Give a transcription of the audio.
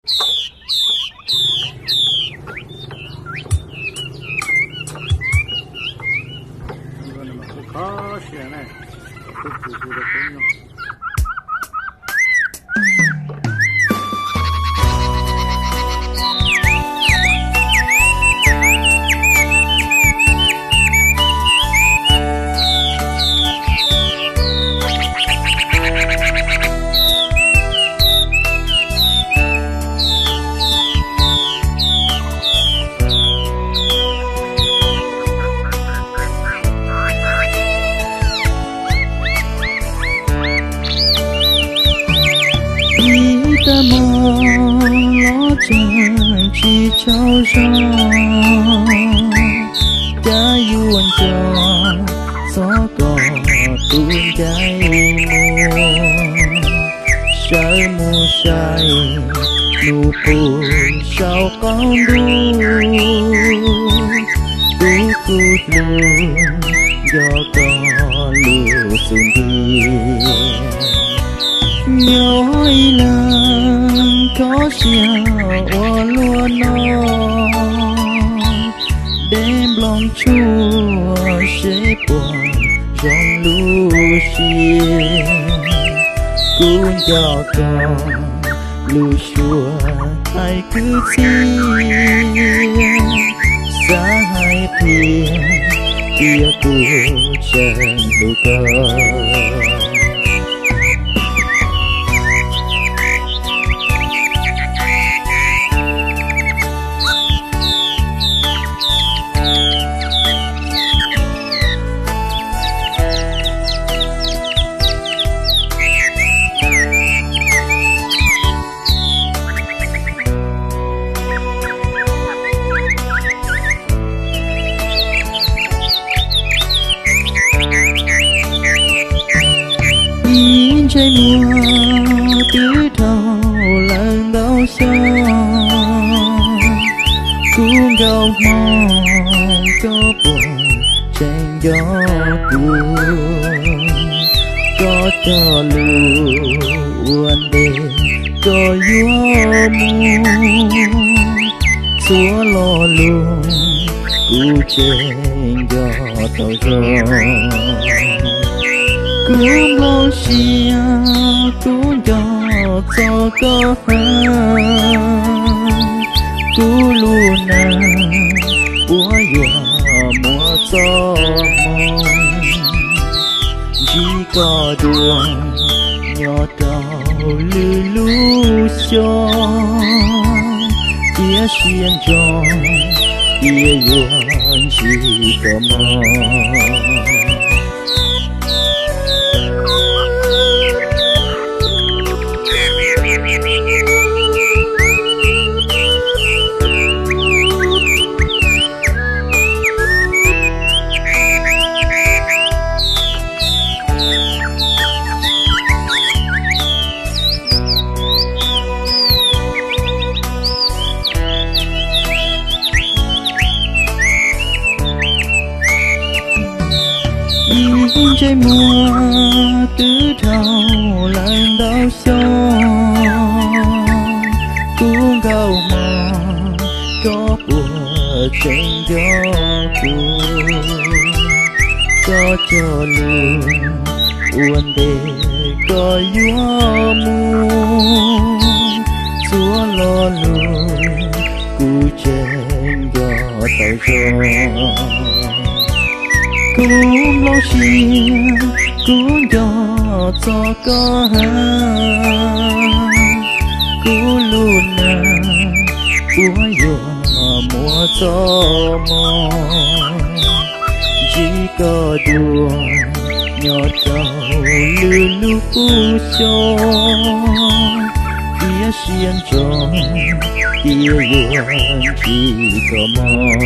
Kho siab na, kuv kuv rau peb nyuag. Ib tag hmo los tseem tsis tsaug zog, cav yuav nco txog koj tus ncaij muag. Sawv mus saib hnub qub saum qaum ntuj, tus kuv hlub nco koj lub xub ntiag. Nyob ib leeg kho siab ua luaj no, dej nplooj tshuaj seb puas zoo lub siab. Kuv nco koj lub suab hais kwv txhiaj, xav hais qhia tias kuv tseem hlub koj. Ib ntsais muag twb dhau lawm ntau xyoo, kuv nkauj hmoob koj puas tseem nco kuv? Koj cog lus ua ntej koj yuav mus, txhua lo lus kuv tseem nco tau zoo. Kuv nplooj siab kuv nco txog koj heev, kuv lub neej puas yuav muaj txoj hmoo ntsib koj dua nyob rau lwm lub xyoo. Cia siab ntsoov tias yuav ntsib koj mog. Ib ntsais muag twb dhau lawm ntau xyoo, kuv nkauj hmoob koj puas tseem nco kuv? Koj cog lus ua ntej koj yuav mus, txhua lo lus kuv tseem nco tau zoo. Kuv nplooj siab kuv nco txog koj heev, kuv lub neej puas yuav muaj txoj hmoo ntsib koj dua nyob rau lwm lub xyoo. Cia siab ntsoov tias yuav ntsib koj mog.